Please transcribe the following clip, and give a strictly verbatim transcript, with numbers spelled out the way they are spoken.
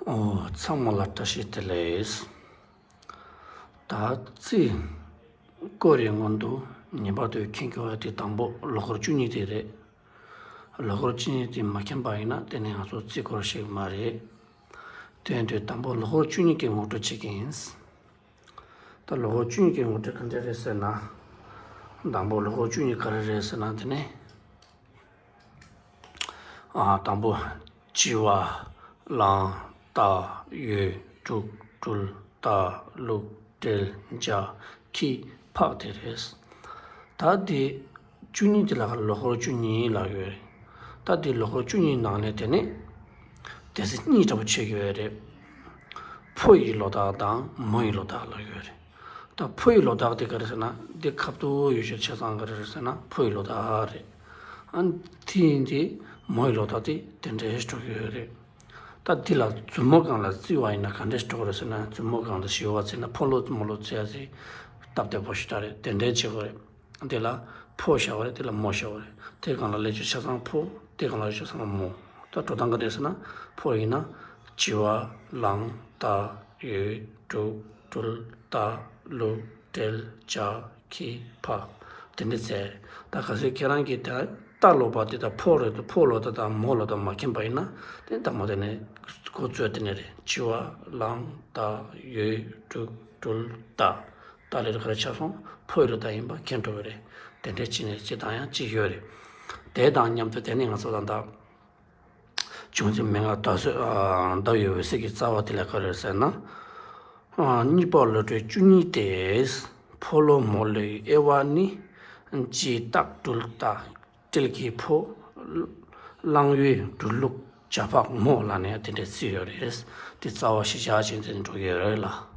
ཨོ། ཚང་མ་ལ་བཀྲ་ཤིས་བདེ་ལེགས། ད་རྩིས་སྐོར་རེ་སྔོན་དུ་ངེས་པར་དུ་མཁྱེན་དགོས་པ་དེ་དང་པོ་ལོ་འཁོར་བཅུ་གཉིས་དེ་རེད། ལོ་འཁོར་བཅུ་གཉིས་དེ་མ་མཁྱེན་པ་ཡིན་ན་དེ་ནི་ང་ཚོ་རྩིས་སྐོར་ཞིག་མ་རེད། དེ་ཡིན་དུས་དང་པོ་ལོ་འཁོར་བཅུ་གཉིས་ཀྱི་ངོ་སྤྲོད་བྱེད་ཀྱི་ཡིན། ད་ལོ་འཁོར་བཅུ་གཉིས་ཀྱི་ངོ་སྤྲོད་ག་འདྲ་རེད་ཟེར་ན། དང་པོ་ལོ་འཁོར་བཅུ་གཉིས་ག་རེ་རེད་ཟེར་ན་དེ་ནི། ཨ། དང་པོ། བྱི་བ། གླང་། རྟ། ཡོས། འབྲུག་སྦྲུལ། རྟ། ཀླུ། སྤྲེལ། བྱ། ཁྱི། ཕག་དེ་རེད། ད་དེ་བཅུ་གཉིས་དེ་ལ་ལོ་འཁོར་བཅུ་གཉིས་ལབ་ཡོད་རེད། ད་དེ་ལོ་འཁོར་བཅུ་གཉིས་ནང་ནས་དེ་ནས་སྡེ་ཚན་གཉིས་འདྲ་པོ་ཕྱེ་གི་ཡོད་རེད། ཕོ་ཡི་ལོ་རྟགས་དང་མོ་ཡི་ལོ་རྟགས་ལབ་ཡོད་རེད། ད་ཕོ་ཡི་ལོ་རྟགས་དེ་ག་རེ་ཟེར་ན། འདི་ཁ་ཐུག་ཡོད་ཤོས་ཆ་ཚང་ག་རེ་རེད་ཟེར་ན་ཕོ་ཡི་ལོ་རྟགས་རེད། ཨ། དེ་ཡིན་དེ་མོ་ཡི་ལོ་རྟགས་དེ་དེ་འདྲའི་འགྲོ་གི་ཡོད་རེད། ད་འདི་ལ་མཛུབ་མོ་སྒང་ལ་བརྩི་བ་ཡིན་ན་ག་འདྲས་འགྲོ་གི་རེད་ཟེར་ན། མཛུབ་མོ་སྒང་དུ་ཞི་བ་བརྩིས་ན་ཕོ་ལོ་མོ་ལོ་བརྩི་ཡ་ཟིག་སྟབས་བདེ་པོ་ཞིག་ད་རེད། དེ་འདྲའི་བྱེད་དགོས་རེད། འདི་ལ་ཕོ་བཞག་པ་རེད། འདི་ལ་མོ་བཞག་པ་རེད། དེ་སྒང་ལ་ལས་ཆོད་ཆ་ཚང་ཕོ། དེ་སྒང་ལ་ཆ་ཚང་མོ། ད་འགྲོ་སྟངས་ག་འདྲས་ཟེར་ན། ཕོ་ཡིན་ན་བྱི་བ། གླང་། རྟ། ཡོས། འབྲུག་སྦྲུལ། རྟ། ཀླུ། སྤྲེལ། བྱ། ཁྱི། ཕག་དེ་འདྲ་བྱས། ད་གལ་སྲིད་ཁྱེད་རང་གིས་ད་རྟ་ལོ་པ་དེ་ད་ཕོ་རེད། ཕོ་ལོ་རྟགས་དང་མོ་ལོ་རྟགས་མ་མཁྱེན་པ་ཡིན་ན། དེ་དང་པོ་དེ་ནས་འགོ་བཙུགས། དེ་ནས་རེད། བྱི་བ། གླང་། རྟ། ཡོས། འབྲུག་སྦྲུལ། རྟ། རྟ་ལས་ག་རེ་ཆགས་སོང་། ཕོ་ཡི་ལོ་རྟགས་ཡིན་པ་མཁྱེན་འགྲོ་བ་རེད། དེ་འདྲ་བྱས་ནས་སྤྱི་བཏང་ཡང་ཅིག་ཡོད་རེད། དེ་དང་མཉམ་དུ་དེ་ནས་ང་ཚོ་ད་ལྟ་བྱུང་ཚེ་མན་ངག་ཟླ་གསོལ། ཨ། ཟླ་བའི་འོད་ཟེར་གྱི་རྩ་བ་དེ་ལ་ག་རེ་ཟེར་ན། ཨ། གཉིས་པ་ལོ་སྦྲུལ་བཅུ་གཉིས་ཏེ། ཕོ་ལོ་མོ་ལོའི་དབྱེ་བ་ནི། བྱི་སྟག་སྦྲུལ་རྟ་སྤྲེལ་གྱི་ཕོ། གླང་ཡོས་འབྲུག་ཀླུ་བྱ་ཕག་མོ་ལབ་ནས་དེ་འདྲའི་རྩིས་ཡོད་རེད། དེ་རྩ་བ་གཞིར་བཞག་བྱས་ནས་འགྲོ་གི་ཡོད་རེད་ལ།